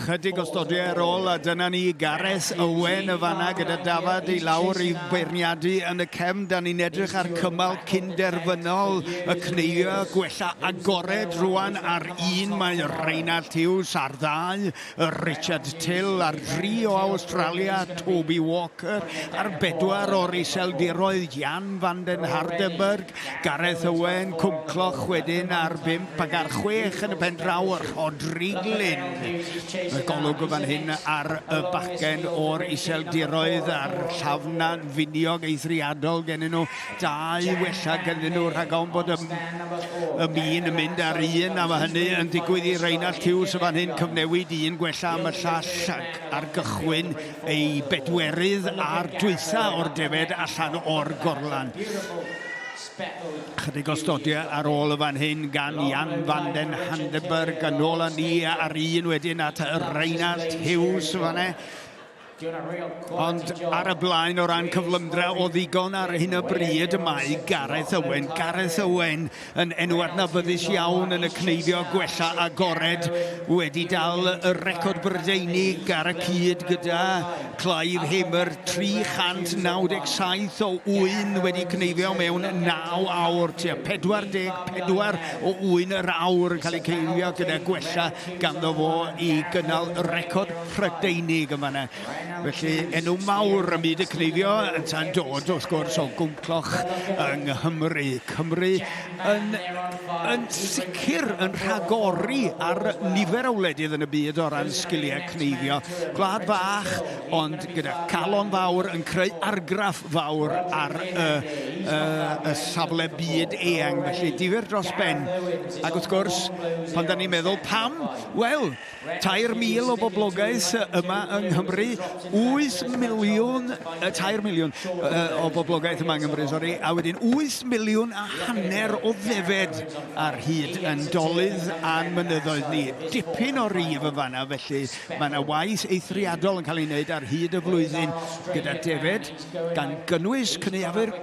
Chydig o stodiau ar ôl a dyna ni Gareth Owen y fanna gyda dafad i lawr i beirniadu yn y cefn. Da ni'n edrych ar cymal cynderfynol y cneifio gwella agored rwan ar un mae Reinald Hughes ar ddau, Richard Till ar dri o Awstralia, Toby Walker ar bedwar o'r Iseldiroedd, Jan van den Hardenberg Gareth Owen, Cwmcloch wedyn ar bump ac ar chwech yn y pen draw Rhodri Glyn. Y golwg o fan hyn ar y bachgen o'r Iseldiroedd a'r llafnan finiog eithriadol gennyn nhw. Dau wella ganddyn nhw rhag ofn bod y, y min yn mynd ar un a mae hynny yn digwydd i Reinald Hughes y fan hyn cyfnewid un gwella am y llall ac ar gychwyn ei bedwerydd a'r dwytha o'r defed allan o'r gorlan. Chydig o stodiau ar ôl y fan hyn gan Jan van den Handenberg yn ôl â ni ar un wedyn at Reinald Hughes fan e. Ond ar y blaen o ran cyflymdra o ddigon ar hyn o bryd mae Gareth Owen. Gareth Owen yn enw adnabyddus iawn yn y cneifio gwella agored, wedi dal y record Brydeinig ar y cyd gyda Clive Hamer, 397 o ŵyn wedi cneifio mewn 9 awr, tua 44 o ŵyn yr awr yn cael eu cneifio gyda gwella ganddo fo i gynnal record Prydeinig yn fanna. Felly, enw mawr ym myd y cneifio, ynta'n dod, wrth gwrs, o Gwmcloch yng Nghymru. Cymru yn, yn sicr yn rhagori ar nifer o wledydd yn y byd o ran sgiliau cneifio. Gwlad fach, ond gyda calon fawr yn creu argraff fawr ar y, y, y safle byd eang. Felly, difyr dros ben. Ac wrth gwrs, pan da ni'n meddwl pam, wel, 3,000 o boblogaeth yma yng Nghymru, 8 miliwn, 3 miliwn o boblogaeth yma yng Nghymru, sori, a wedyn 8 miliwn a hanner o ddefed ar hyd yn dolydd a'n mynyddoedd ni. Dipyn o rif yn fanna, felly mae yna waith eithriadol yn cael ei wneud ar hyd y flwyddyn gyda defed, gan gynnwys cynaeafu'r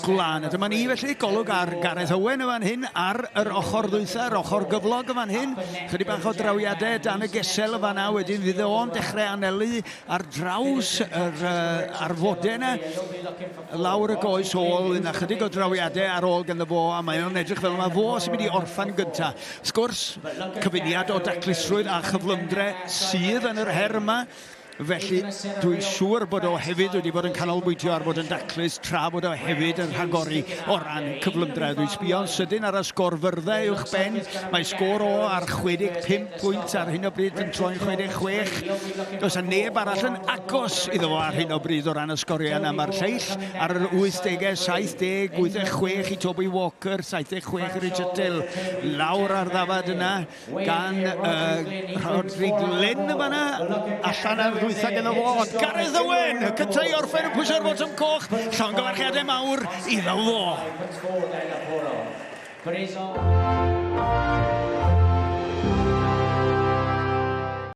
gwlân. A dyma ni felly, golwg ar Gareth Owen yn fan hyn, ar yr ochr ddwytha, yr ochr gyflog yn fan hyn. Chydig bach o drawiadau dan y gesel yn fanna, wedyn fydd o'n dechrau anelu ar draws yr arfodau yna, lawr y goes ôl, yna chydig o drawiadau ar ôl ganddo fo, a mae o'n edrych fel mae fo sy'n mynd i orffan gyntaf. Wrth gwrs, cyfuniad o daclusrwydd a chyflymdre sydd yn yr her yma. Felly, dwi'n siŵr bod o hefyd wedi bod yn canolbwyntio ar fod yn daclus tra bod o hefyd yn rhagori o ran cyflymdra. Dwi'n sbio'n sydyn ar y sgôr fyrddau uwch ben. Mae sgôr o ar 65 pwynt ar hyn o bryd yn troi'n 66. Does yna neb arall yn agos iddo fo ar hyn o bryd o ran y sgoriau yna. Mae'r lleill ar yr 80au, 70, 86 i Toby Walker, 76 i Richard Till. Lawr ar ddafad yna. gan uh, Rhodri Glyn yn fanna, allan ar ddwytha gyda fo, ond Gareth Owen, y cyntaf i orffen yn pwyso'r botwm coch, llongyfarchiadau mawr iddo fo.